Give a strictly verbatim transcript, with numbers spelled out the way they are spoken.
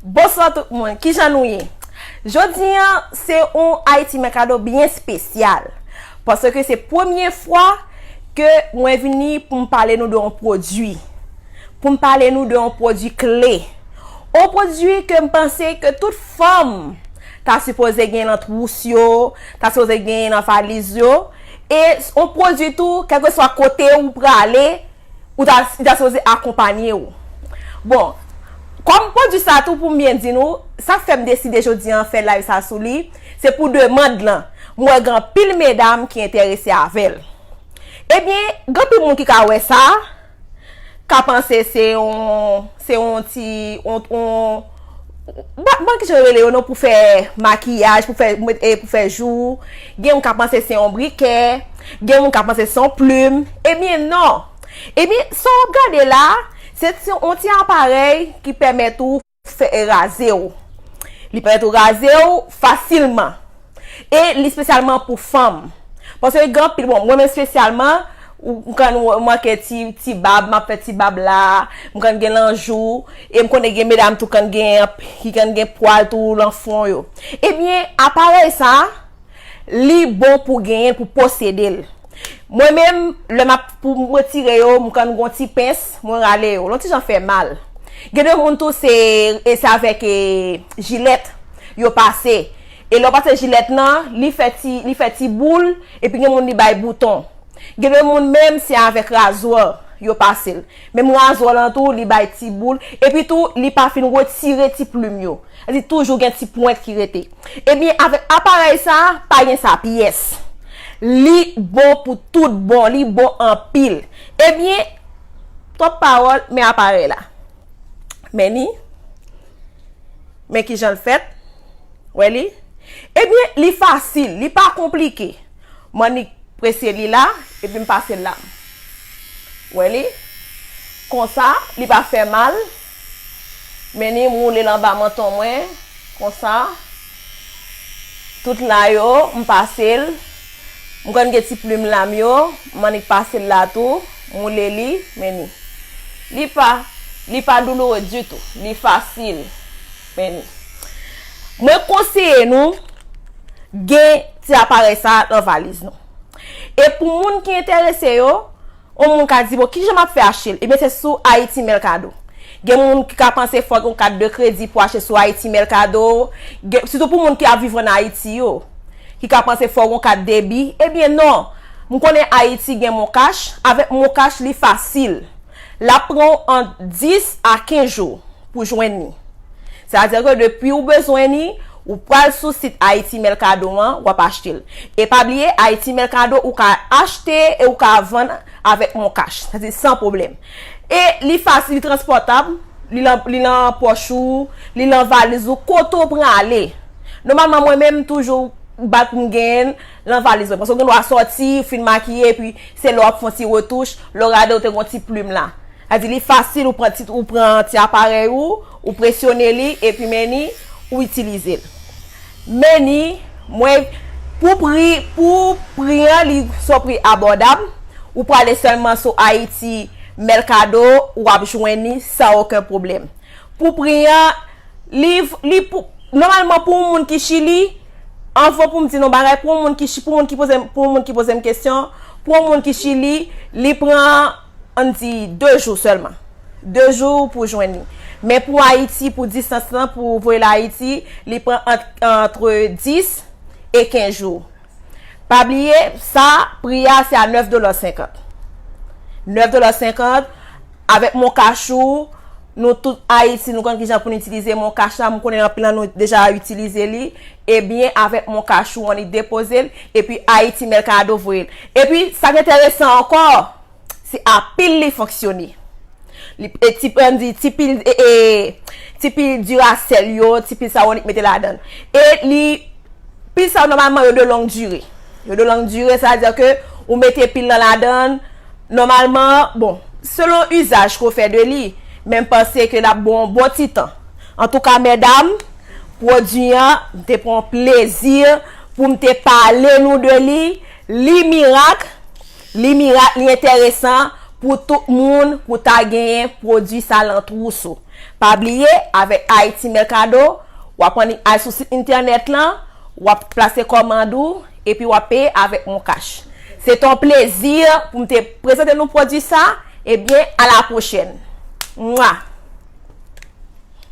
Bonswa tout moun, kijan nou ye? Jodi an, se yon Haiti Mercado byen espesyal. Paske se premye fwa ke mwen vini pou m pale nou de yon pwodui. Pou m pale nou de yon pwodui kle. Yon pwodui ke m panse ke tout fanm ta sipoze gen nan twous yo, ta sipoze gen nan valiz yo. E yon pwodui tou, kèlkeswa kote ou prale, ou ta, li ta sipoze akonpanye w. Bon, kòm pwodui sa tou, pou m byen di nou, sa k fè m deside jodi an fè live sa sou li, se pou demann lan. M wè gen anpil medam ki enterese avè l. Ebyen, gen anpil moun ki ka wè sa, ka panse se yon, se yon ti, yon, yon, ba, ban ki jan yo rele yo non, pou fè makiyaj, pou fè, e, pou fè jou. Gen moun ka panse se yon brikè, gen moun ka panse se yon plim. Ebyen, non. Ebyen, sa w ap gade la, se ti, yon ti aparèy ki pèmèt ou fè raze w. Li pèmèt ou raze w fasilman. E li espesyalman pou fanm. Paske gen anpil, bon, mwen menm espesyalman, ou, m konn manke ti, ti bab, m ap fè ti bab la, m konn gen lanjou, e m konnen gen medam tou konn gen, ki konn gen pwal tou lan fwon yo. Ebyen, aparèy sa, li bon pou genyen l, pou posede l. Mwen menm, lè m ap, pou m retire yo, m konn gon ti pens, mwen rale yo. L on ti jan fè mal. Gen de moun tou, se, e se avèk, e, jilèt yo pase. E lè w pase jilèt nan, li fè ti, li fè ti boul, epi gen moun li bay bouton. Gen de moun menm, se avèk razwa yo pase l. Menm razwa lan tou, li bay ti boul. Epi tou, li pa fin retire ti plim yo. Li toujou gen ti pwent ki rete. Ebyen, avèk aparèy sa, pa gen sa pyès. Li bon pou tout bon, li bon anpil. Ebyen, twòp pawòl, men aparèy la. Men ni, men kijan l fèt. Wè li? Ebyen, li fasil, li pa konplike. M annik prese li la, epi m pase l la. Wè li? Konsa, li pa fè mal. Men ni, m woule l anba manton mwen, konsa. Tout la yo, m pase l. M konn gen ti plim la m yo, m annik pase l la tou, m woule li, men ni. Li pa, li pa douloure ditou, li fasil. Men ni. Mwen konseye nou gen ti aparèy sa nan valiz nou. E pou moun ki enterese yo, yon moun ka di, "Bon, kijan m ap fè achte l?" Ebyen, se sou Haiti Mercado. Gen moun ki ka panse fò gen yon kat de kredi pou achte sou Haiti Mercado. Gen, sitou pou moun ki ap viv ann Ayiti yo, ki ka panse fò gen yon kat debi. Ebyen, non. M konnen Ayiti gen MonCash. Avèk MonCash, li fasil. L ap pran w ant dis a kenz jou pou jwenn li. Sètadi ke depi ou bezwen li, ou pral sou sit Haiti Mercado an, w ap achte l. E pa bliye, Haiti Mercado, ou ka achte e ou ka vann avèk MonCash. Sètadi san pwoblèm. E li fasil, li transpòtab, li lan, li lan pòch ou, li lan valiz ou, kote w pran ale. Nòmalman, mwen menm, m toujou bat pou m genyen l lan valiz mwen. Paske w gen dwa sòti, fin makiye, epi se lè w ap fè yon ti retouch, lè w gade w te gen yon ti plim la. Sa di li fasil, ou pran ti, ou pran ti aparèy ou, ou presyone li, epi men ni, ou itilize l. Men ni, mwen, pou pri, pou pri an, li se yon pri abòdab. Ou prale sèlman sou Haiti Mercado, w ap jwenn li san okenn pwoblèm. Pou pri an, li, li pou, nòmalman pou yon moun ki Chili, anvan pou m di nou bagay, pou yon moun ki Chi-, pou moun ki poze m, pou yon moun ki poze m kesyon, pou yon moun ki Chili, li pran, ann di, de jou sèlman. De jou pou jwenn li. Men pou Ayiti, pou distans lan, pou voye l Ayiti, li pran ant, antre dis e kenz jou. Pa bliye, sa, pri a, se a nèf dola senkant. Nèf dola senkant, avèk MonCash ou, nou tout Ayiti, nou konn kijan pou n itilize MonCash la, m konnen anpil nan nou deja itilize li. Ebyen, avèk MonCash ou, annik depoze l, epi Haiti Mercado voye l. Epi, sa k enteresan ankò, se a pil li fonksyone. Li, e ti, ann di, ti pil, e, e, ti pil Duracell yo, ti pil sa yo, annik mete ladan l. E li, pil sa yo, nòmalman, yo de long dire. Yo de long dire, sa vle di ke ou mete pil lan ladan l, nòmalman, bon, selon izaj ke w fè de li, men m panse ke l ap bon, bon ti tan. Antouka, medam, pwodui an, m te pran plezi pou m te pale nou de li, li mirak, li mirak, li enteresan pou tout moun pou ta genyen pwodui sa lan twous ou. Pa bliye, avèk Haiti Mercado, w ap annik al sou sit entènèt lan, w ap plase kòmand ou, epi w ap peye avèk MonCash. Se te yon plezi pou m te prezante nou pwodui sa. Ebyen, a la pwochèn. Mwa!